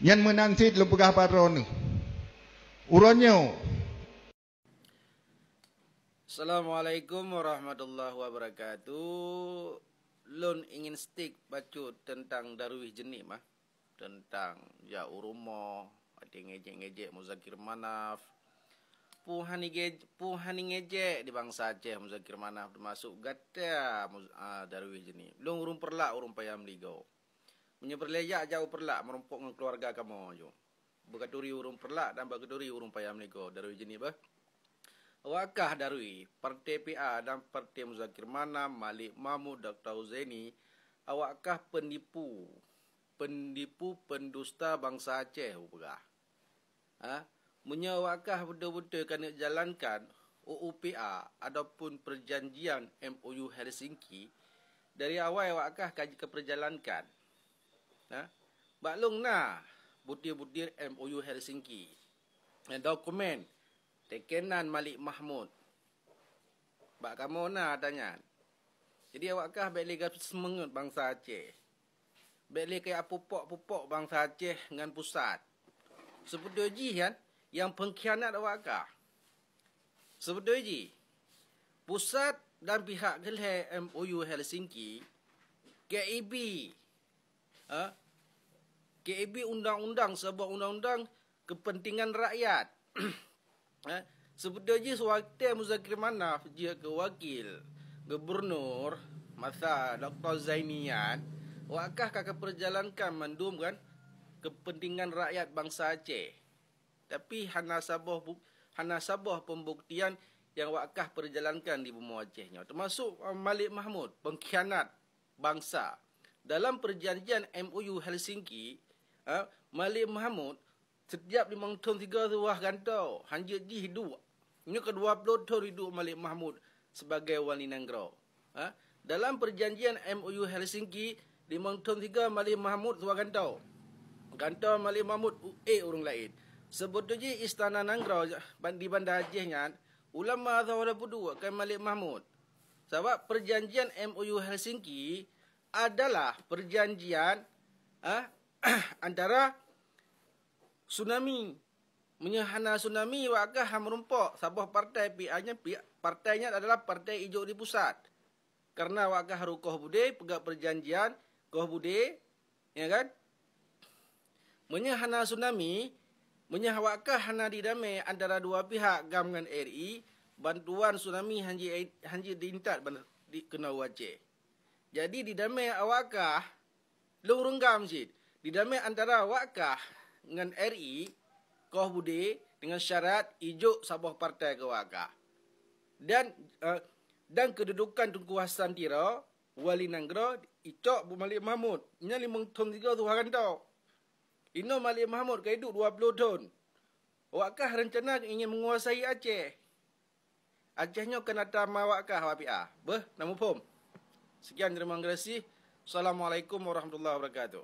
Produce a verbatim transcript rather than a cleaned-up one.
Nyan meunan cit lôn peugah bak droeneuh. Uroe nyoe. Assalamualaikum warahmatullahi wabarakatuh. Lôn ingin stick bacut teuntang Darwis Jeunieb ah. Teuntang jak u rumoh, watée ngejek-ngejek Muzakir Manaf. Peue hana ngejek, peue hana ngejek di bansa Aceh Muzakir Manaf, teumasok gata Muz-, a, Darwis Jeunieb. Lôn ureuëng Peureulak, ureuëng Paya Meuligoe. Meunyoe peureulée jak, jak u Peureulak meurumpok ngon keuluwarga kamoe ju. Beukeuturi ureuëng Peureulak dan beukeuturi ureuëng Paya Meuligoe, Darwis Jeunieb bah. Awak kah Darwis, Partai P A dan Partai Muzakir Manaf, Malik Mahmud, Doktor Huzaini, awak kah peunipu, peunipu, pendusta bansa Aceh, peugah. Ha? Meunyoe awak kah beutôi-beutôi keuneuk jalankan U U P A ataupun perjanjian M O U Helsinki, dari awai awak kah ka jikeupeurjalankan. Ha? Bak lôn na butir-butir M O U Helsinki. Eh, dokumen teukenan Malik Mahmud. Bak kamoe na ata nyan. Jadi awak kah bék lé gaseumeungeut bansa Aceh. Bék lé kaya pupok-pupok bansa Aceh ngon pusat. Seubeutôi jih nyan nyang peungkhianat awak kah. Seubeutôi jih, pusat dan pihak keu lhée M O U Helsinki, K I B, ha? K I B undang-undang, saboh undang-undang keupeuntengan rakyat. Eh, seubeutôi jih seuwaktu Muzakir Manaf jeuet keu wakil gubunur masa Doktor Zaini nyan, awak kah ka geupeurjalankan mandum kan keupeuntengan rakyat bansa Aceh. Tapi hana saboh bu-, hana saboh peumbuktian nyang awak kah peurjalankan di bumoe Aceh nyoe, teumasok, eh, Malik Mahmud, peungkhianat bansa. Dalam perjanjian M O U Helsinki, eh, Malik Mahmud setiap limong thon sigoe tuha gantoe, hanjeuet jih duek. Nyoe keudua ploh thon iduek Malik Mahmud sebagai wali nanggroe. Ha? Dalam perjanjian M O U Helsinki, limong thon sigoe Malik Mahmud tuha gantoe. Gantoe Malik Mahmud u-, ék ureuëng laén. Seubeutôi jih istana nanggroe di Banda Aceh nyan, ulama saboh peuduek keu Malik Mahmud. Sabab perjanjian M O U Helsinki adalah perjanjian, ha, antara tsunami. Meunyoe hana tsunami, awak kah han meurumpok saboh partai, pi-, hanya pi-, partai nyan adalah partai ijok di pusat. Karena awak kah harôh koh budé, peugah perjanjian koh budé, ya kan? Meunyoe hana tsunami, meunyoe awak kah hana didamé antara dua pihak GAM ngon R I, bantuan tsunami hanjeuet, hanjeuet diintat ban-, di, keunoe u Aceh. Jadi didamé awak kah, lôn ureuëng GAM cit, didamé antara awak kah ngon R I, koh budé dengan syarat ijok saboh partai keu awak kah. Dan, eh, dan keududukan Teungku Hasan Tiro, wali nanggroe, icok bak Malik Mahmud. Nyan limong thon sigoe tuha gantoe. Inoe Malik Mahmud ka iduek dua ploh thon. Awak kah rencana ingin menguasai Aceh. Aceh nyoe keunan ata ma awak kah, awak P A. Beuh, na muphom. Sekian, terima kasih. Assalamualaikum warahmatullahi wabarakatuh.